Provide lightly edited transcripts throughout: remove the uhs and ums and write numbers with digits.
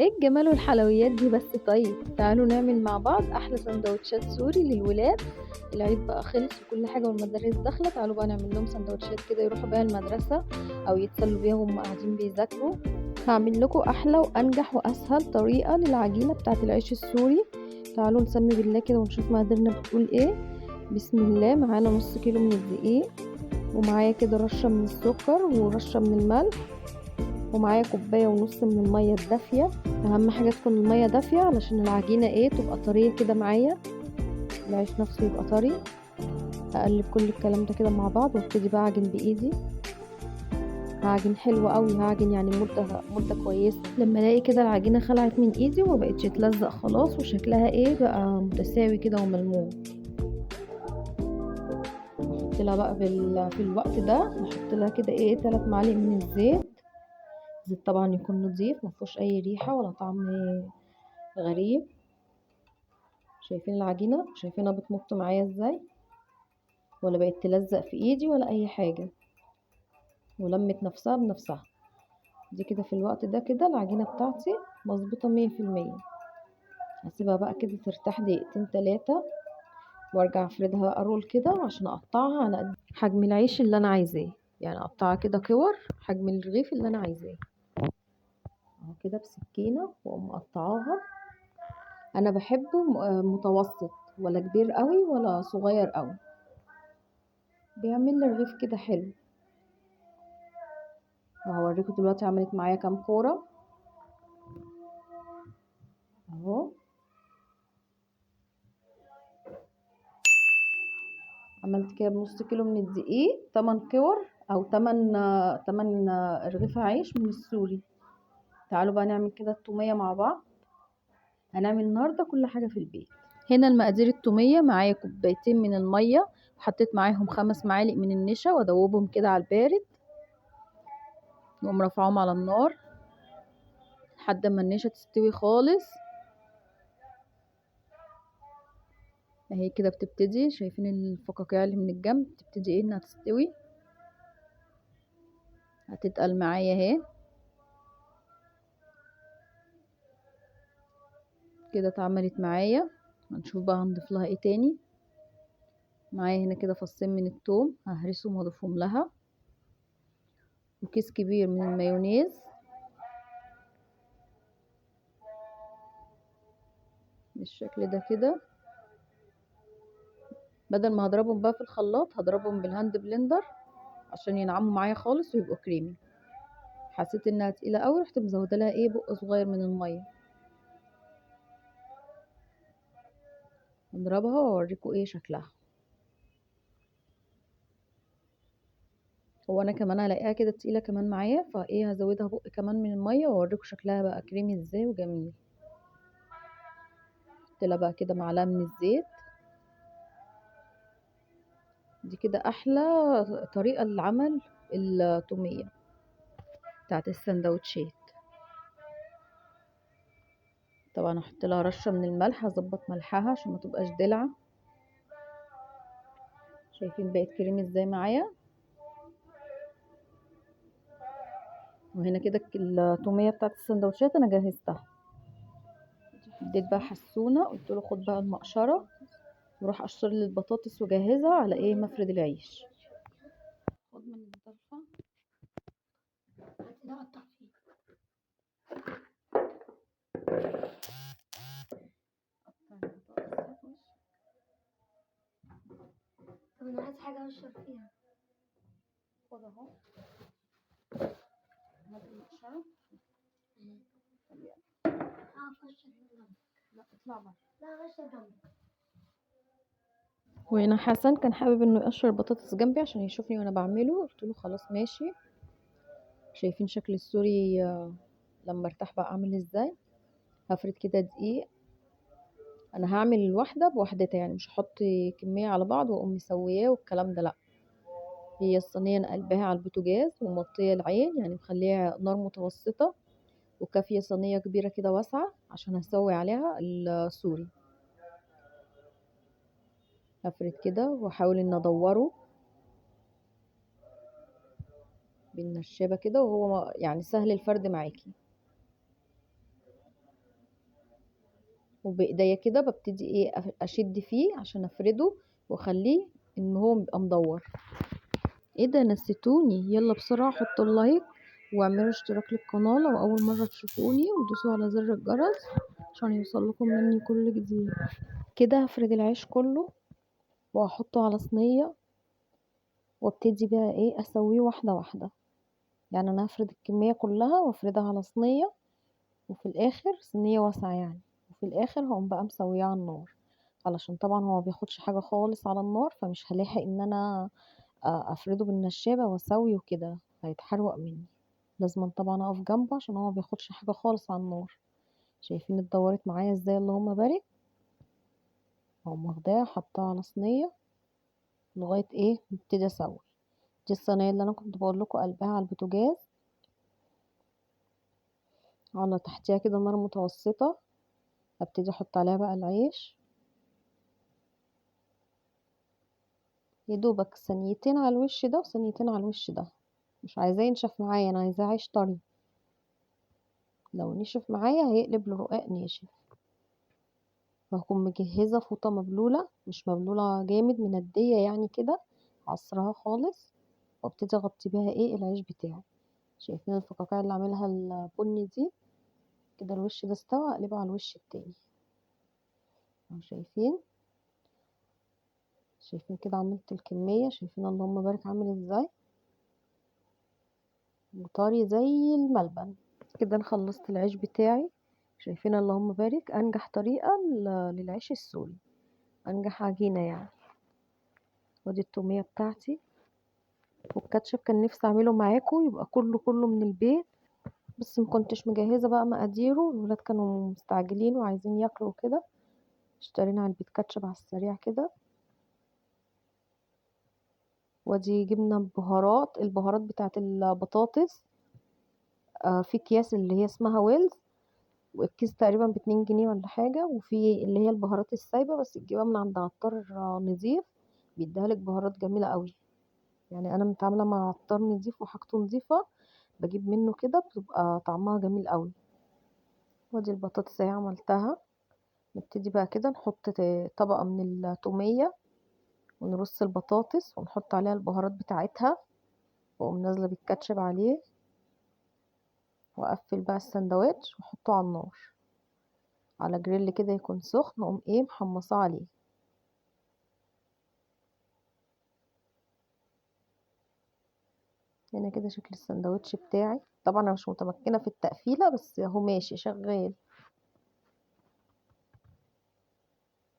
ايه الجمال والحلويات دي بس. طيب تعالوا نعمل مع بعض احلى سندوتشات سوري للولاد. العيد بقى خلص وكل حاجة والمدارس داخله، تعالوا بقى نعمل لهم سندوتشات كده يروحوا بيها المدرسة او يتسلوا بيها وهم قاعدين بيذاكروا. هعمل لكم احلى وانجح واسهل طريقه للعجينه بتاعه العيش السوري. تعالوا نسمي بالله كده ونشوف مقاديرنا بتقول ايه. بسم الله. معانا نص كيلو من الدقيق، ومعايا كده رشه من السكر ورشه من الملح، ومعايا كوباية ونص من المية الدافيه. اهم حاجة تكون المية دافيه علشان العجينة ايه تبقى طرية كده معايا، العيش نفسه يبقى طري. اقلب كل الكلام ده كده مع بعض وابتدي بقى اعجن بايدي. هعجن حلو قوي، هعجن يعني مده كويسة. لما الاقي كده العجينة خلعت من ايدي وما بقتش تلزق خلاص وشكلها ايه بقى متساوي كده وملموم، احط لها بقى في الوقت ده احط لها كده ايه 3 معالق من الزيت. الزيت طبعا يكون نظيف ما فيهوش اي ريحه ولا طعم غريب. شايفين العجينة؟ شايفينها بتمط معايا ازاي؟ ولا بقت تلزق في ايدي ولا اي حاجة، ولمت نفسها بنفسها. دي كده في الوقت ده كده العجينة بتاعتي مظبوطة 100%. هسيبها بقى كده ترتاح دقيقتين 3 وارجع افردها بقى رول كده عشان اقطعها على قد حجم العيش اللي انا عايزاه، يعني اقطعها كده كور حجم الرغيف اللي انا عايزاه اهو كده بسكينة واقوم مقطعاها. انا بحبه متوسط، ولا كبير قوي ولا صغير قوي، بيعمل لي رغيف كده حلو. وهوريكم دلوقتي عملت معايا كام كورة اهو. عملت كده بنص كيلو من الدقيق 8 كور او 8 رغيف عيش من السوري. تعالوا بقى نعمل كده التوميه مع بعض. هنعمل النهارده كل حاجة في البيت. هنا المقادير التوميه، معايا كوبايتين من المية، وحطيت معاهم 5 معالق من النشا وادوبهم كده على البارد، واقوم رافعاهم على النار لحد ما النشا تستوي خالص. اهي كده بتبتدي، شايفين الفقاقيع اللي من الجنب بتبتدي ايه انها تستوي، هتتقل معايا اهي كده. اتعملت معايا. هنشوف بقى هنضيف لها ايه تاني. معايا هنا كده فصين من التوم ههرسهم واضيفهم لها، وكيس كبير من المايونيز بالشكل ده كده. بدل ما هضربهم بقى في الخلاط هضربهم بال hand blender عشان ينعموا معايا خالص ويبقوا كريمي. حسيت انها تقيلة قوي رحت مزوده لها ايه بق صغير من المية. هضربها واوريكم ايه شكلها. هو انا كمان هلاقيها كده تقيلة كمان معايا، فايه هزودها بق كمان من المية واوريكم شكلها بقى كريمي ازاي وجميل. احط لها بقى كده معلقه من الزيت. دي كده احلى طريقه لعمل التوميه بتاعت السندوتشات. طبعا احط لها رشه من الملح، اظبط ملحها عشان ما تبقاش دلعه. شايفين بقت كريمي ازاي معايا. وهنا كده التوميه بتاعت السندوتشات انا جهزتها. اديت بقى حسونه، قلت له خد بقى المقشره وروح قشر لي البطاطس وجهزها على ايه مفرد العيش. خد من الضرفه ده قطع فيه. طب انا عايز حاجة اشرب فيها. خد اهو، هات المقشره. طب يلا. اعرف اشرب هنا جنبك. لا اطلع بره. لا اشرب جنبك. وهنا حسن كان حابب انه يقشر بطاطس جنبي عشان يشوفني وانا بعمله، قلت له خلاص ماشي. شايفين شكل السوري لما ارتاح بقى عامل ازاي. هفرد كده دقيق. انا هعمل الواحدة بوحدتها، يعني مش هحط كمية على بعض واقوم مسوياه والكلام ده، لا. هي الصينية انا قلبها على البوتاجاز ومغطيه العين، يعني مخليها نار متوسطه وكافيه صينية كبيرة كده واسعة عشان هسوي عليها السوري. هفرد كده واحاول ان ادوره بالنشابه كده، وهو يعني سهل الفرد معاكي. وبايديا كده ببتدي ايه اشد فيه عشان افرده واخليه ان هو بيبقى مدور. ايه ده نسيتوني؟ يلا بسرعة حطوا ال like واعملوا اشتراك للقناة لو اول مرة تشوفوني، ودوسوا على زر الجرس عشان يوصل لكم مني كل جديد. كده هفرد العيش كله واحطه على صينية، وابتدي بقى ايه اسويه واحدة واحدة. يعني انا هفرد الكمية كلها وافردها على صينية، وفي الاخر صينية واسعة يعني، وفي الاخر هقوم بقى مسوياه على النار، علشان طبعا هو ما بياخدش حاجة خالص على النار، فمش هلاحق ان انا افرده بالنشابه واسوي وكده، هيتحروق مني. لازم طبعا اقف جنبه عشان هو ما بياخدش حاجة خالص على النار. شايفين اتدورت معايا ازاي؟ اللهم بارك. اقوم واخداها حطاها على صينية لغاية ايه نبتدي اسوي. دي الصينية اللي انا كنت بقول لكم قلبها على البوتاجاز، على تحتيها كده نار متوسطه. ابتدي احط عليها بقى العيش، يا دوبك ثانيتين على الوش ده وثانيتين على الوش ده، مش عايزاه ينشف معايا، انا عايزاه عيش طري. لو نشف معايا هيقلب لرقاق ناشف. وهكون مجهزة فوطه مبلوله، مش مبلوله جامد، منديه يعني كده، عصرها خالص، وابتدي اغطي بيها ايه العيش بتاعي. شايفين الفقاقيع اللي عاملها البني دي كده؟ الوش ده استوى، اقلبه على الوش التاني. اهو شايفين كده عملت الكمية، شايفين اللهم بارك عامل ازاي، وطري زي الملبن كده. انا خلصت العيش بتاعي، شايفين اللهم بارك. انجح طريقه للعيش السوري، انجح عجينه يعني. وادي التوميه بتاعتي والكاتشب، كان نفسي اعمله معاكم يبقى كله من البيت، بس ما كنتش مجهزة بقى مقاديره، الولاد كانوا مستعجلين وعايزين ياكلوا كده، اشترينا على البيت كاتشب على السريع كده. وادي جبنا بهارات، البهارات بتاعت البطاطس، في اكياس اللي هي اسمها ويلز، والكيس تقريبا ب2 جنيه ولا حاجة. وفي اللي هي البهارات السايبه، بس تجيبها من عند عطار نظيف، بيديها لك بهارات جميلة قوي. يعني انا متعامله مع عطار نظيف وحاجته نظيفة، بجيب منه كده بتبقى طعمها جميل قوي. وادي البطاطس اهي عملتها. نبتدي بقى كده نحط طبقه من التوميه، ونرص البطاطس ونحط عليها البهارات بتاعتها، واقوم نازله بالكاتشب عليه، واقفل بقى السندوتش واحطه على النار على جريل كده يكون سخن، واقوم ايه محمصاه عليه. هنا كده شكل السندوتش بتاعي. طبعا انا مش متمكنة في التقفيله، بس اهو ماشي شغال.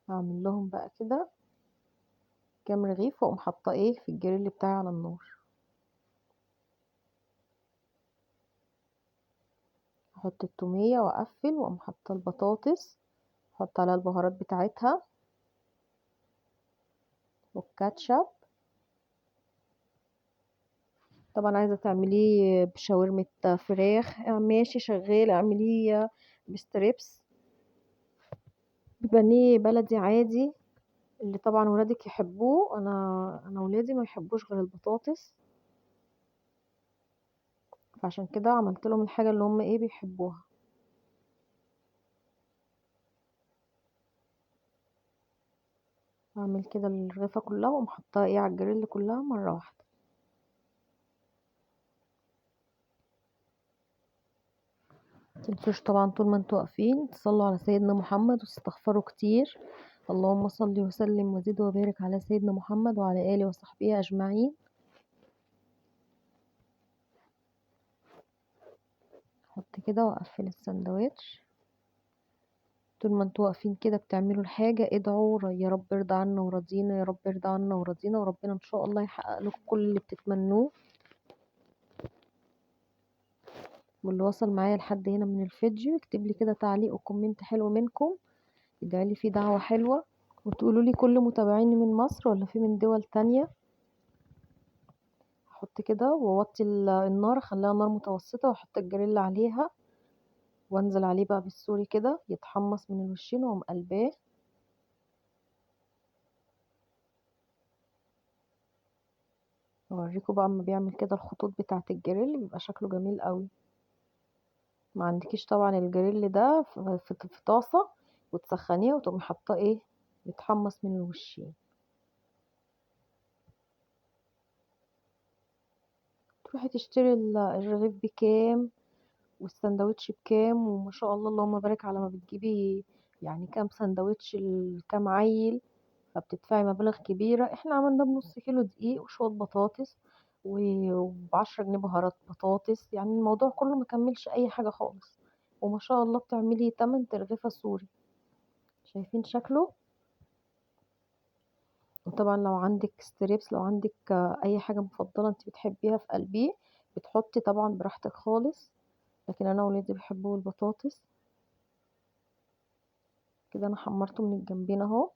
هعمل لهم بقى كده كام رغيف، واقوم حاطه ايه في الجريل بتاعي على النار. احط التوميه واقفل، واقوم حاطه البطاطس، احط عليها البهارات بتاعتها والكاتشب. طبعا عايزه تعمليه بشاورمه فراخ ماشي شغال، اعمليه بستريبس، بانيه بلدي عادي اللي طبعا ولادك يحبوه. انا ولادي ما يحبوش غير البطاطس، فعشان كده عملت لهم الحاجة اللي هم ايه بيحبوها. اعمل كده الرغيفه كلها واقوم حاطاها ايه على الجريل كلها مرة واحدة. متنسوش طبعا طول ما انتوا واقفين تصلوا على سيدنا محمد وتستغفروا كتير. اللهم صل وسلم وزد وبارك على سيدنا محمد وعلى آله وصحبه أجمعين. احط كده واقفل السندوتش. طول ما انتوا واقفين كده بتعملوا الحاجة ادعوا يا رب ارضى عنا ورضينا، يا رب ارضى عنا ورضينا، وربنا ان شاء الله يحقق لكم كل اللي بتتمنوه. واللي وصل معايا لحد هنا من الفيديو يكتب لي كده تعليق وكومنت حلو منكم، يدعي لي فيه دعوة حلوة، وتقولوا لي كل متابعيني من مصر ولا في من دول تانية. احط كده واوطي النار، اخليها نار متوسطة، واحط الجريل عليها وانزل عليه بقى بالسوري كده يتحمص من الوشين، واقوم قلباه. اوريكم بقى اما بيعمل كده الخطوط بتاعه الجريل بيبقى شكله جميل قوي. ما عندكيش طبعا الجريل ده في طاسه، وتسخنيها وتقومي حاطاه ايه متحمص من الوشين. تروحي تشتري الرغيف بكام والسندوتش بكام، وما شاء الله اللهم بارك على ما بتجيبي يعني كام سندوتش لكام عيل، فبتدفعي مبالغ كبيرة. احنا عملنا بنص كيلو دقيق وشوية بطاطس و10 جنيه بهارات بطاطس، يعني الموضوع كله ما كملش اي حاجة خالص، وما شاء الله بتعملي 8 ترغيفة سوري. شايفين شكله؟ وطبعا لو عندك strips، لو عندك اي حاجة مفضلة انت بتحبيها في قلبية بتحطي طبعا براحتك خالص، لكن انا ولادي بيحبوا البطاطس. كده انا حمرته من الجنبين اهو.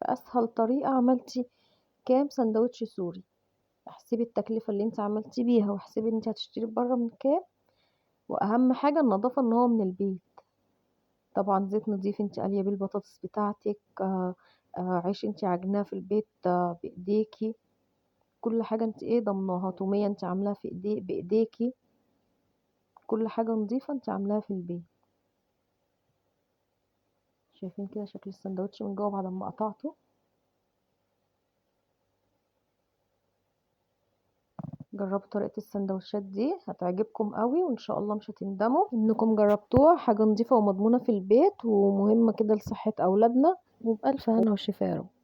بأسهل طريقة عملتي كام سندوتش سوري. احسبي التكلفة اللي انت عملتي بيها، واحسبي انت هتشتري بره من كام، واهم حاجة النظافة ان هو من البيت. طبعا زيت نظيف انت قاليه بيه البطاطس بتاعتك، عيش انت عجناه في البيت، بايديكي، كل حاجة انت ايه ضمناها، تومية انت عاملاها في بايديكي، كل حاجة نظيفة انت عاملاها في البيت. شايفين كده شكل السندوتش من جوه بعد ما قطعته؟ جربوا طريقة السندوتشات دي هتعجبكم قوي، وان شاء الله مش هتندموا انكم جربتوها. حاجة نظيفة ومضمونة في البيت، ومهمة كده لصحة اولادنا. وبألف هنا وشفا يا رب.